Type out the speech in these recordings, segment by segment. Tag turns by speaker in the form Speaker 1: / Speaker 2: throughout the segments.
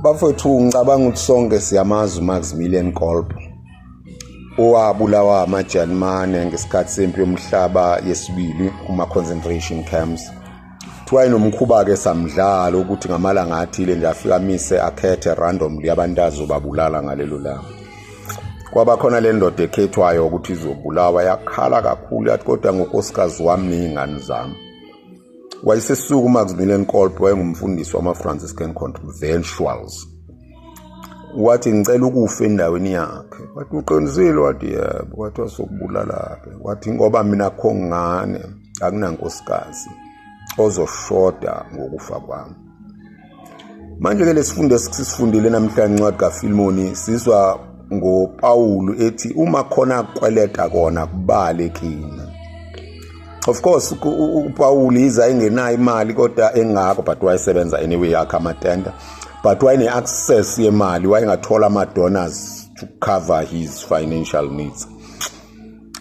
Speaker 1: Bafowethu, ngicabanga ukuthi sonke siyamazi uMaximilian Kolbe owabulawa amaJalimane ngesikhathi sempi yomhlaba yesibili kuma-concentration camps. Kuthiwa inomkhuba-ke samdlalo ukuthi ngamalanga athile nje afike amise akhethe randomly abantu azobabulala ngalelo langa. Kwaba khona le ndoda ekhethwayo ukuthi izobulawa, yakhala kakhulu yathi kodwa ngonkosikazi wami ney'ngane zami. Wayesesuka uMaximilian Kolbe, wayengumfundisi wama-Franciscan Conventuals. Wathi ngicela ukufa endaweni yakhe. Wathi uqinisile? Wathi yebo. Wathi wasokubulala-ke. Wathi ngoba mina kho ngane akunankosikazi ozoshoda ngokufa kwami. Manje-ke lesifundo esisifundile namhlanje incwadi kaFilimoni sizwa ngoPawulu ethi uma khona kweleta kona kubale kini. Of course uPawulu yize engenayo imali kodwa engako, but wayesebenza anyway yakhe amatenda, but wayene-access yemali, wayengathola ama-donors to cover his financial needs.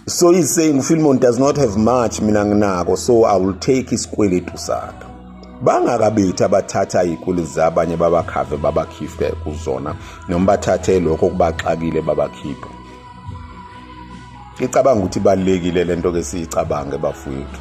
Speaker 1: So he's saying Philemon does not have much, mina nginako, so I will take isikweletu sakhe. Bangakabethi abathatha iy'kweletu zabanye babakhave babakhiphe kuzona, noma bathathe lokho okubaxakile babakhiphe. Ngicabanga ukuthi ibalulekile lento ke siyicabange bafowethu,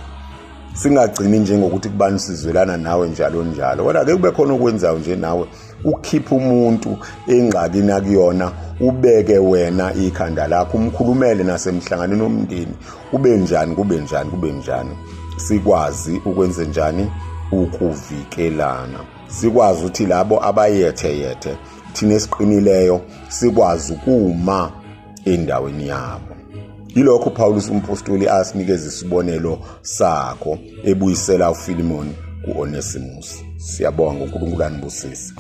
Speaker 1: singagcini njengokuthi kubani sizwelana nawe njalo njalo, kodwa ke kube khona okwenzayo nje nawe ukhiphe umuntu engxakini akuyona, ubeke wena ikhanda lakho, umkhulumele nasemhlanganweni womndeni, kube njani kube njani kube njani, sikwazi ukwenze njani ukuvikelana, sikwazi ukuthi labo abayethe yethe thina esiqinileyo sikwazi ukuma endaweni yabo. Yilokho uPaulus umpostoli asinikeza isibonelo sakho ebuyisela uFilimoni kuOnesimus. Siyabonga, uNkulunkulu anibusise.